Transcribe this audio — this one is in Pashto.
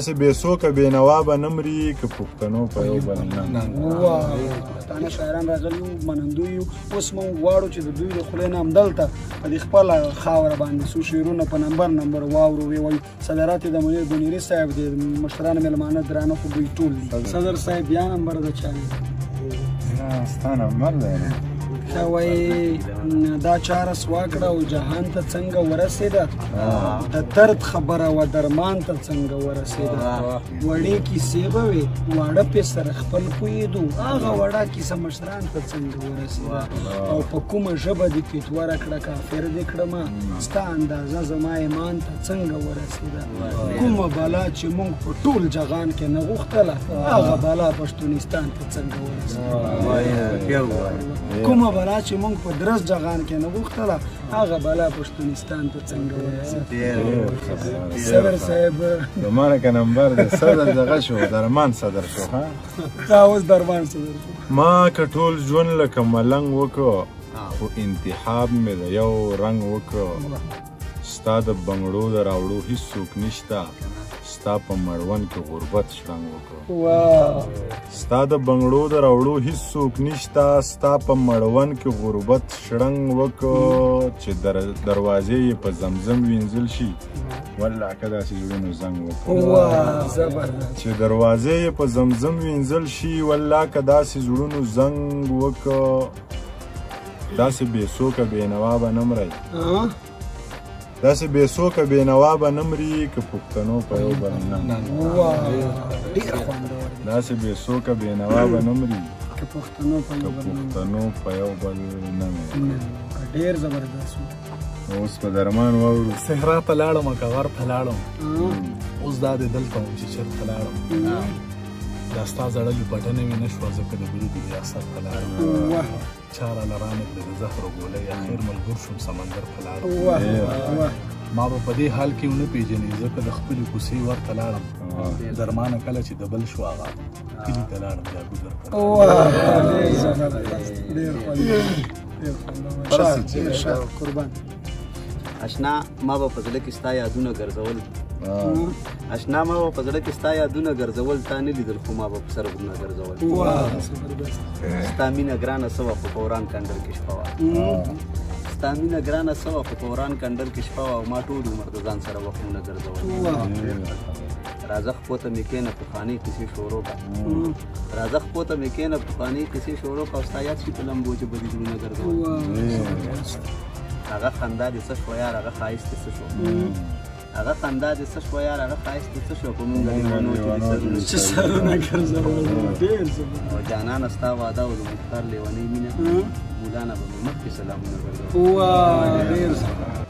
داسې بې څوکه بې نوا به نه مري که پښتنو په یو بل ننګ. پښتانه شاعران راغلي وو، منندوی یو. اوس موږ غواړو چې د دوی د خولې نه همدلته په دې خپله خاوره باندې څو شعرونه په نمبر نمبر واورو، ویې وایو. صدرات یې د منیر بونیري صاحب دی، مشران مېلمانه درانه خو دوی ټول دي. صدر صاحب بیا نمبر د چا دی؟ ستا نمبر دی. ښه وایي دا چا رسوا کړه او جهان ته څنګه ورسېده، د درد خبره وه درمان ته څنګه ورسېده. وړې کیسې به وې، واړه پې سره خپل پوهېدو، هغه وړه کیسه مشران ته څنګه ورسېده. او په کومه ژبه دې فتوا راکړه کافر دې کړمه، ستا اندازه زما ایمان ته څنګه ورسېده. کومه بلا چې موږ په ټول جهان کې نه غوښتله، هغه بلا پښتونستان ته څنګه ورسېده. کومه بلا چې موږ په درس جهان کې نه غوښتله، هغه بلا پښتونستان ته څنګه ورسېده. صدر صاحب زما که نمبر دی. صدر دغه شو، درمان صدر شو. ها دا اوس درمان صدر شو. ما که ټول ژوند لکه ملنګ وکړو، خو انتخاب مې د یو رنګ وکړو. ستا د بنګړو د راوړو هیڅوک نشته، ستا په مړوند کې غربت شړنګ وکړو. ستا د بنګړو د راوړو هیڅوک نشته، ستا په مړوند کې غربت شړنګ وکړو. چې دروازې یې په زمزم وینځل شي، والله که داسې زړونو زنګ وکړو. چې دروازې یې په زمزم وینځل شي، والله که داسې زړونو زنګ وکړو. داسې بې څوکه بې نوا به نه مرئ، داسې بې څوکه بې نوا به نه مري که پښتنو په یو بل ننګ. داسې بې څوکه بې نوا به نه مري که پښتنو په یو بل ننګ. ډېر زبردست. اوس په درمان واورو. صحرا ته لاړم که غر ته لاړم، اوس دا دی دلته وم چې چېرته لاړم. دا ستا زړه لوپټه نه مې نه شوه، ځکه د برید ریاست ته لاړم. چا راله رانه کړې د زهرو ګولۍ، اخر ملګر شوم سمندر ته لاړم. ما به په دې حال کې ونه پېژنې، ځکه د خپلې کوڅې ورته لاړم. درمانه کله چې د بل شو هغه کلي ته لاړم، بیا ګودر ته لاړم. اشنا ما به په زړه کې ستا یادونه ګرځول، اشنا ما به په زړه کې ستا یادونه ګرځول، تا نه لیدل خو ما به په سر غرونه ګرځول. ستا مینه ګرانه څه وه خو په وران کنډر کې شپه وه، ستا مینه ګرانه څه وه خو په وران کنډر کې شپه وه، او ما ټول عمر د ځان سره وخمونه ګرځول. راځه خپو ته مې کښېنه پخوانۍ کیسې شروع کړه، راځه خپو ته مې کښېنه پخوانۍ کیسې شروع کړه، او ستا یاد شي په لمبو چې به دې زړونه ګرځول. هغه خندا دې څه شوه یار، هغه ښایست دې څه شو، هغه خندا دې څه شوه یار، هغه ښایست دې څه شو، په مونږ لیونو چې سرونه ګرځول. ډېر زبردست. او جانانه ستا واده او د مختار لیونۍ مینه، مولا نه به مې مخکې سلامونه ګرځول. ډېر زبردست.